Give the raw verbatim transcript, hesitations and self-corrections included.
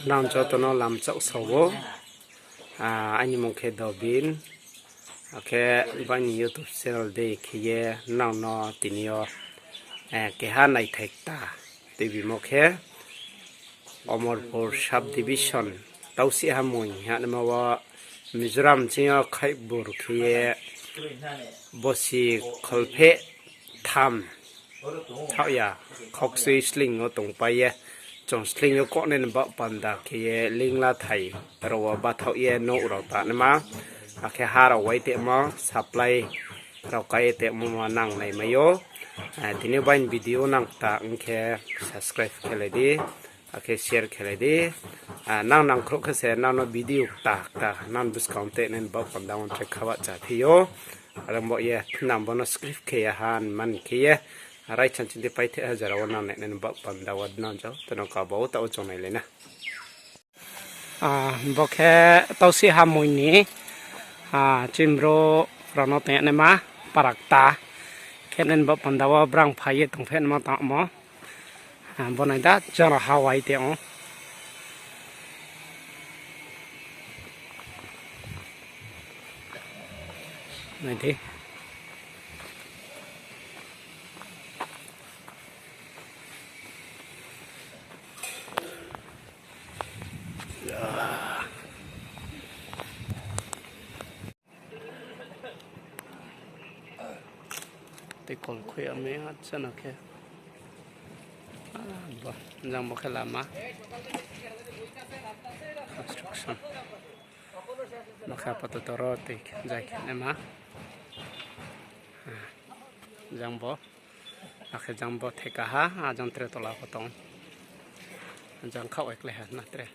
Nang joto no lamchak sao. Ah, aini mung khe Dobin. Akhe baini YouTube channel dei khe ye nang no tini yo, eh, keha naithai kta tuibimo khe Omorpur subdivision Tausi Hamoi hingnaima wo Mizoram ching yo Khaihbur khe ye bosi kholpheh tham thaoh ya, khaukchui sleing yo tongpai ye, chung sleing yo kohnai ni baoh panda khe ye lingla thai rao wo bathaoh ye nouh rao tanaima, akhe ha rao wai temo, supply rao kai ye temo ma nang naimai ou. Eh, tini yo baini video nang kta ong khe subscribe khelai di, akhe share khelai di. Ah, nang nangkhruh khe se nang no video kta kta nang buskang te nini baoh panda wo tre khawa cha phi ou. Are bo ye nang bo no skip khe ya ha man khe ye, raisa chini paithe ha jora wo nang nini baoh panda wo nang joto no kaba wo taoh wo chung nailai na. Ah, bo khe Tausi Hamoi ni, ah, chini brouh rao no tongnaima para kta. Khe nini baoh panda wo brang phai ye tongphainaima tangmo. Ah, bo nai da, jang rao ha wai tong ou. Nai di. Tei kol khui ya mi achana khe. Ah, bo, jang bo khe lama. Construction. Bo khe apato toro tei jai khe naima. Ah, jang bo. Akhe jang bo theka ha, ah, jang tre tola pho tong. Jang khaoh ekle ha na tre.